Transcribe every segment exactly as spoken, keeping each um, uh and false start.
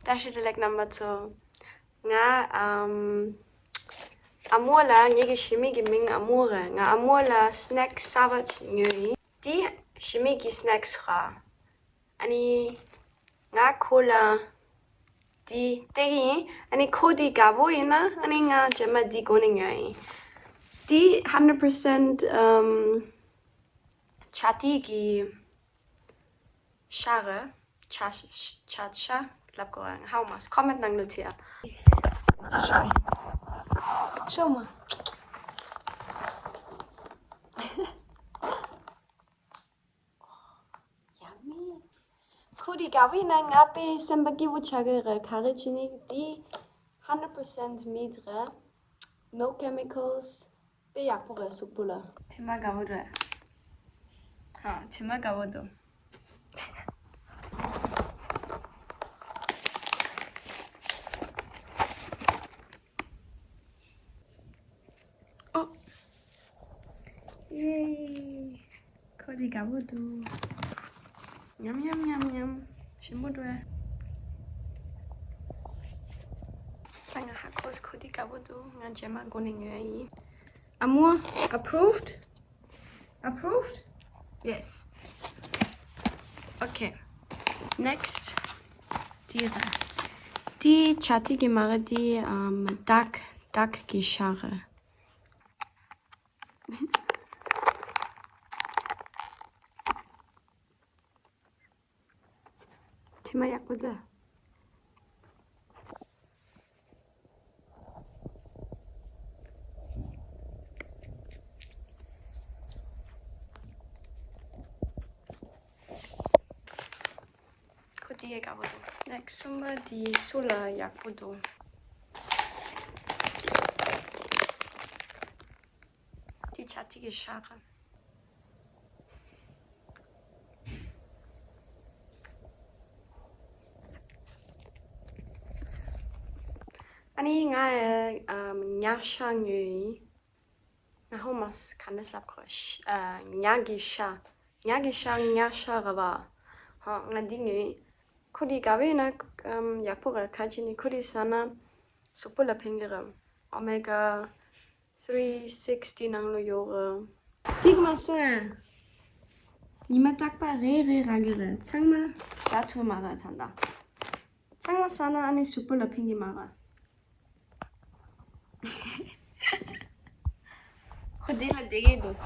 བཀྲ་ཤིས་བདེ་ལེགས་རྣམ་པ་ཚོ། ང་ཨམ་ཨ་མོ་ལ། ངེད་ཀྱི་ཞི་མི་གི་མིང་ཨ་མོ་རེད། ང་ཨ་མོ་ལ་སི་ནེག་གསར་པ་ཅིག་ཉོས་ཡིན། འདི་ཞི་མི་གི་སི་ནེག་རེད། ཨ་ནི་ང་ཁོ་ལ་འདི་སྟེར་གི་ཡིན། ཨ་ནི་ཁོ་འདི་དགའ་པོ་ཡིན་ན། ཨ་ནི་ང་རྗེས་མ་འདི་གོན་ནས་ཉོས་ཡིན། འདི་hundred percent ཨམ་ཆ་ཏི་གི་ཤ་རེད། ཆ་ཤ་ཆ་ཤ་ལབ་དགོས་རེད། ཧ་མ་སོང་། ཁོ་མེན་ནང་ལ་བྲིས་ཨ། Let's try. Show me. Yummy. ཁོ་འདི་དགའ་པོ་ཡིན་ན་ང་དཔེ་སེམས་པ་སྐྱིད་པོ་ཆགས་ཀྱི་རེད། ག་རེ་བྱས་ནས་འདི་hundred percent meat རེད། No chemicals. དཔེ་ཡག་པོ་རེད་གཟུགས་པོ་ལ། དྲི་མ་དགའ་པོ་རེད། ཧ། དྲི་མ་དགའ་པོ་འདུག་ཨོ། ཡེ། ཁོ་འདི་དགའ་པོ་འདུག་ཉམ་ཉམ་ཉམ་ཉམ། ཞིམ་པོ་འདུག་ད་ང་ཧ་གོ་སོང་། ཁོ་འདི་དགའ་པོ་འདུག་ང་རྗེས་མ་གོན་ནས་ཉོ་ཡ་ཡིན། ཨ་མོ། Approved? Approved? Yes. Okay. Next. འདི་ར། འདི་ཆ་ཏི་གི་མ་རེད། འདི་ཨམ་ཌག་ཌག་གི་ཤ་རེད། དྲི་མ་ཡག་པོ་འདུག་ཁོ་འདི་ཡང་དགའ་པོ་འདུག Next གསུམ་པ་འདི་སུ་ལ་ཡག་པོ་འདུག་འདི་ཆ་ཏི་གི་ཤ་རེད། ཨ་ནི་ང་ཨམ་ཉ་ཤ་ཉོས་ཡིན། ང་ཧོ་མ་སི་ག་འདྲ་ལབ་དགོས། ཤ་ཨ་ཉ་གི་ཤ། ཉ་གི་ཤ་ཉ་ཤ་རེད་པ། ཧོ། ང་འདི་ཉོས་ཡིན། ཁོ་འདི་དགའ་པོ་ཡིན་ན་ཨམ་ཡག་པོ་རེད། ག་རེ་བྱས་ནས་ཁོ་འདི་ཟ་ན་གཟུགས་པོ་ལ་ཕན་གི་རེད། Omega three sixty ནང་ལོགས་ཡོད་རེད། འགྲིག་མ་སོང་ཨ། ཉི་མ་རྟག་པར་རེ་རེ་རག་གི་རེད། ཚང་མ་ཟ་ཐུབ་མ་རེད་ད་ལྟ། ཚང་མ་ཟ་ན་ཨ་ནི་གཟུགས་པོ་ལ་ཕན་གི་མ་རེད། ཁོ་འདི་ལ་བསྡད་ཀྱི་འདུག་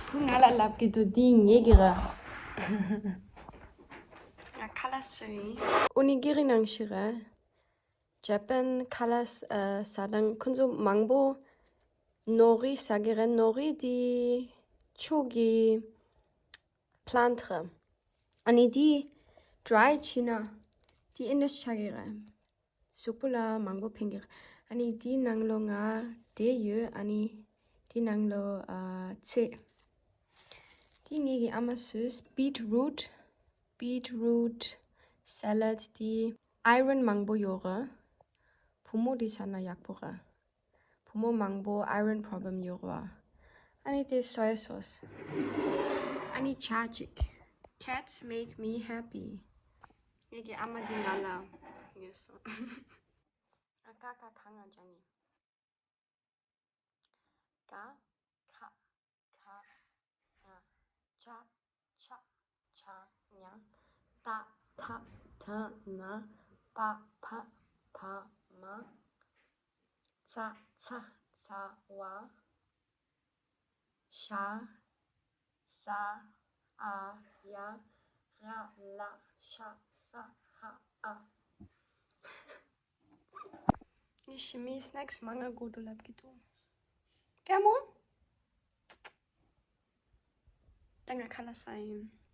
ཁོ་ང་ལ་ལབ་ཀྱི་འདུག་འདི་ངེད་ཀྱི་རེད། ང་ཁ་ལག་བཟོས་ཡིན། ཨོ་ནི་གི་རི་ནང་བཞིན་རེད། ཇ་པན་ཁ་ལག་ཨ་ཟ་སྟངས། ཁོ་ཚོ་མང་པོ་ནོ་རི་ཟ་གི་རེད། ནོ་རི་དེ་ཕྱུགས་ཀྱི་པི་ལན་ཊི་རེད། ཨ་ནི་དེ་ཌི་རའི་བྱས་ན་དེ་ཨེ་འདྲ་ཆགས་ཀྱི་རེད། གཟུགས་པོ་ལ་མང་པོ་ཕན་གྱི་རེད། ཨ་ནི་དེའི་ནང་ལོགས་ང་དེ་ཡོད། ཨ་ནི་དེའི་ནང་ལོགས་ཨ་ཚལ། དེ་ངེད་ཀྱི་ཨ་མ་བཟོས། བིཊ་རུཊ། བིཊ་རུཊ་སེ་ལད་དེ་ཨའི་རན་མང་པོ་ཡོད་རེད། བུ་མོ་དེ་ཟ་ན་ཡག་པོ་རེད། བུ་མོ་མང་པོ་ཨའི་རན་པོ་རོབ་ལེམ་ཡོད་རེད་པ། ཨ་ནི་དེ་སོ་ཡ་སོ་སི། ཨ་ནི་ཇ་གཅིག Cats make me happy. ངེད་ཀྱི་ཨ་མ་དེ་ང་ལ་ཉོས་སོང་། ཨ་ཀ་ཁ་ག་ང་ཅང་ཡིན། ག་ཁ་ག་ང་། ཅ་ཆ་ཇ་ཉ། ཏ་ཐ་ད་ན། པ་ཕ་བ་མ། ཙ་ཚ་ཛ་ཝ། ཞ་ཟ་འ་ཡ། ར་ལ་ཤ་ས་ཧ་ཨ། ངས་ཞི་མིའི་སི་ནེག་སི་མང་ང་དགོས་འདུག་ལབ་ཀྱི་འདུག་ཀ་མོ། ད་ང་ཁ་ལག་ཟ་ཡིན།